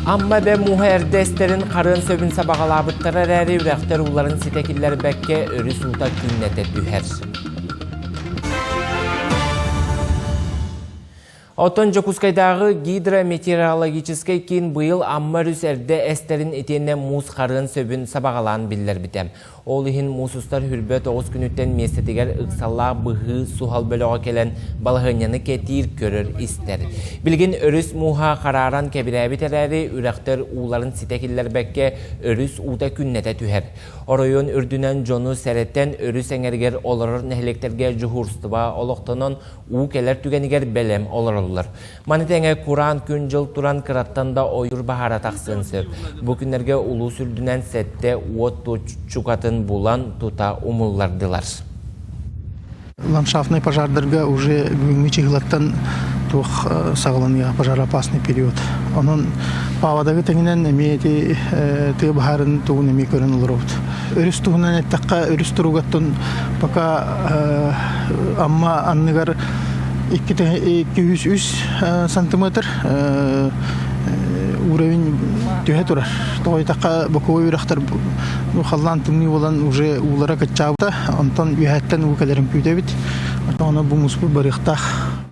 Амма эбэ мууһа эрдэ эстэрин харыан сөбүн сабаҕалаабыттара эрээри, үрэхтэр ууларын ситэ киллэрбэккэ, өрүс уута күннэтэ түһэр. Оттон Дьокуускайдааҕы гидрометеорологическай киин быйыл Амма өрүс эрдэ эстэрин итиэннэ муус харыан сөбүн сабаҕалаан биллэрбитэ. Ол иһин муус устар хүрбэ 9 күнүттэн миэстэтигэр ыксаллаах быһыы суһал бөлөҕө кэлэн балаһыанньаны кэтиир, көрөр-истэр. Билигин өрүс мууһа харааран кэбирээбит эрээри, үрэхтэр ууларын ситэ киллэрбэккэ, өрүс уута күннэтэ түһэр. Оройуон үрдүнэн дьону сэрэтэн, өрүс эҥэригэр олорор нэһилиэктэргэ дьуһуурстуба олохтонон, уу кэлэр түгэнигэр бэлэм олороллор. Маны тэҥэ кураан күн-дьыл туран кыраттан да ойуур баһаара тахсыан сөп. Бу күннэргэ улуус үрдүнэн сэттэ уот туочукатын булан тута умуллардылар. Ландшафтный пожардарга уже бүгүҥҥү чыһылаттан туох саҕаланыа пожароопасный период. Онон паводогы тэҥинэн эмиэ ити тыа баһаарын тугун эмиэ көрөн олоробут. Өрүс туһунан эттэххэ, өрүс туругаттан пока Амма анныгар 203 сантиметр уровень түһэ турар. Тоҕо диэтэххэ, боковой үрэхтэр халлаан тымныы буолан уже уулара кыччаабыта, онтон үөһэттэн уу кэлэрин күүтэбит. Ону бу муспут барыахтаах.